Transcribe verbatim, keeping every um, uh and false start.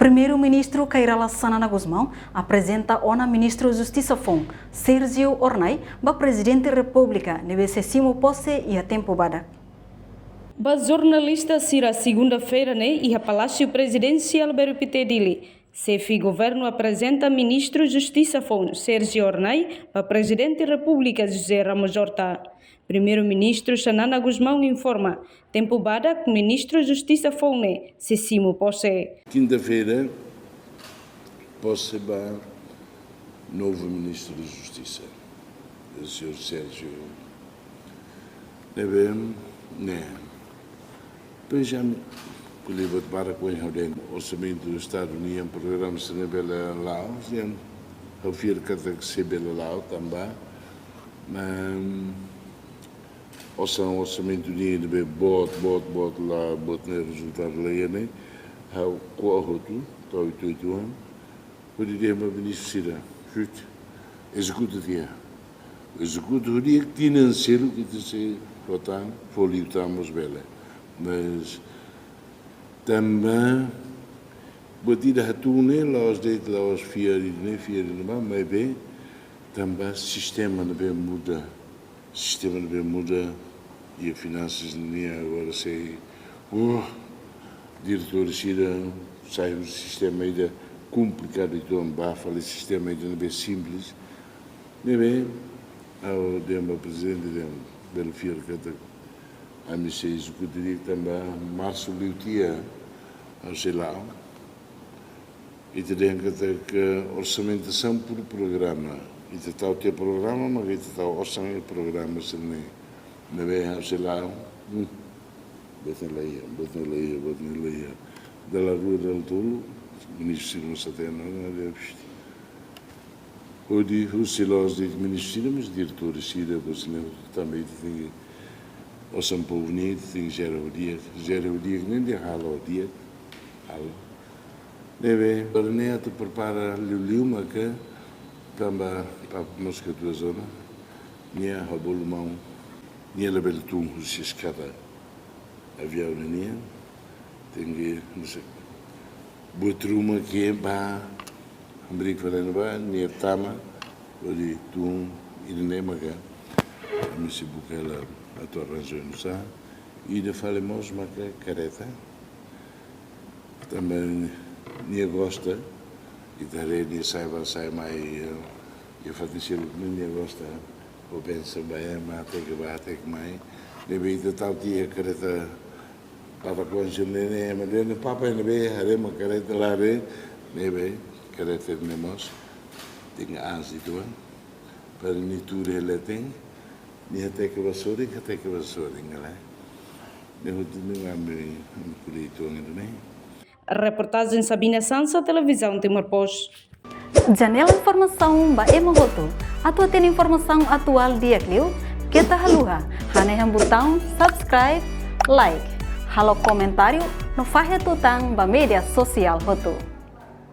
Primeiru-Ministru Kay Rala Xanana Gusmão aprezenta ona Ministru Justisa foun, Sérgio Hornai, ba Prezidente Repúblika ne'ebé sei simu pose iha tempu badak. Ba jornalista sira, segunda-feira ne'e, iha Palásiu Prezidensiál Belo Ipité, Dili, Xefe Governu aprezenta Ministru Justisa foun, Sérgio Hornai, ba Prezidente Repúblika, José Ramos Horta. Primeiru-Ministru Xanana Gusmão informa, tempu badak Ministru Justisa foun ne'e sei simu pose. Quinta-feira, pose ba novu Ministru Justisa, o señór Sérgio. Ne'ebé, ne'e. Pois ami ko'alia buat barak ho ha'u dehan orsamentu Estadu nian, programa sira ne'e bele la'o, nian ha'u fiar katak sei bele la'o tanba, mas osan, orsamentu nian ne'ebé boot, boot, boot la, boot ne'e rezultadu la iha ne'e, ha'u ko'a hotu, tau itu-ituan, hodi dehan ba ministru sira, "Hut, ezekuta tiha. Ezekuta hodi ek tinan seluk ita sei fó tan, fó liután mós bele." Mas tanba buat ida hatún ne'e, la'ós de'it, la'ós fiar ida-ne'e, fiar ida-ne'ebá, maibé tanba sistema ne'ebé muda. Sistema ne'ebé muda, iha finansas nian agora sei, oh, diretór sira sai husi sistema ida komplikadu, entaun bá fali sistema ida ne'ebé simples. Ne'ebé, ha'u dehan ba Prezidente, dehan bele fiar katak ami sei ezekuta di'ak tanba marsu liu tiha, ha'u sei la'o. Ita dehan katak orsamentasaun por programa. Ita tau tiha programa, mas ita tau osan iha programa sira-ne'e. Ne'ebé ha'u sei la'o, hmm, buat ne'e la iha, buat ne'e la iha, buat ne'e la iha. Dala rua, dala tolu, ministru sira mós hatene ona, dehan, pst. Hodi husi la'ós de'it ministru sira, mas diretór sira, buat sira-ne'e tanba ita tenke, osan povu nian ita tenke jere ho di'ak, jere ho di'ak ne'e dehan halo ho di'ak, halo. Ne'ebé, agora ne'e atu prepara liuliu maka, tanba Papa mós ka tuas ona, nia ha'u bolu maun, nia labele tun husi eskada aviaun nian, tenke, não sei, buat ruma ke ba, hamriik fali ne'ebá, nia tama, hodi tun, ida-ne'e maka, ami sei buka hela atu arranja oinsá, ida fali mós maka kareta, tanba nia gosta, ita haree nia sai bá sai mai, eh, iha fatin seluk ne'e nia gosta fó bensaun ba ema, hateke bá, hateke mai. Ne'ebé ita tau tiha kareta Papa Konsul ne'e, ne'e, ema dehan ne'e Papa ne'ebé haree mak kareta la haree, ne'ebé kareta ne'e mós tenke aas uitoan, para nia tuur iha leten, nia hateke ba sorin, hateke ba sorin, ne'e lae. Ne'e hotu ne'e ami, ami ko'alia uitoan ida-ne'e. Reportajen Sabina Sansa, Televizaun Timor Post. Janela informasaun ba ema hotu. Atu hatene informasaun atuál di'ak liu, keta haluha hanehan butaun subscribe, like, halo komentáriu no fahe tutan ba média sosiál hotu.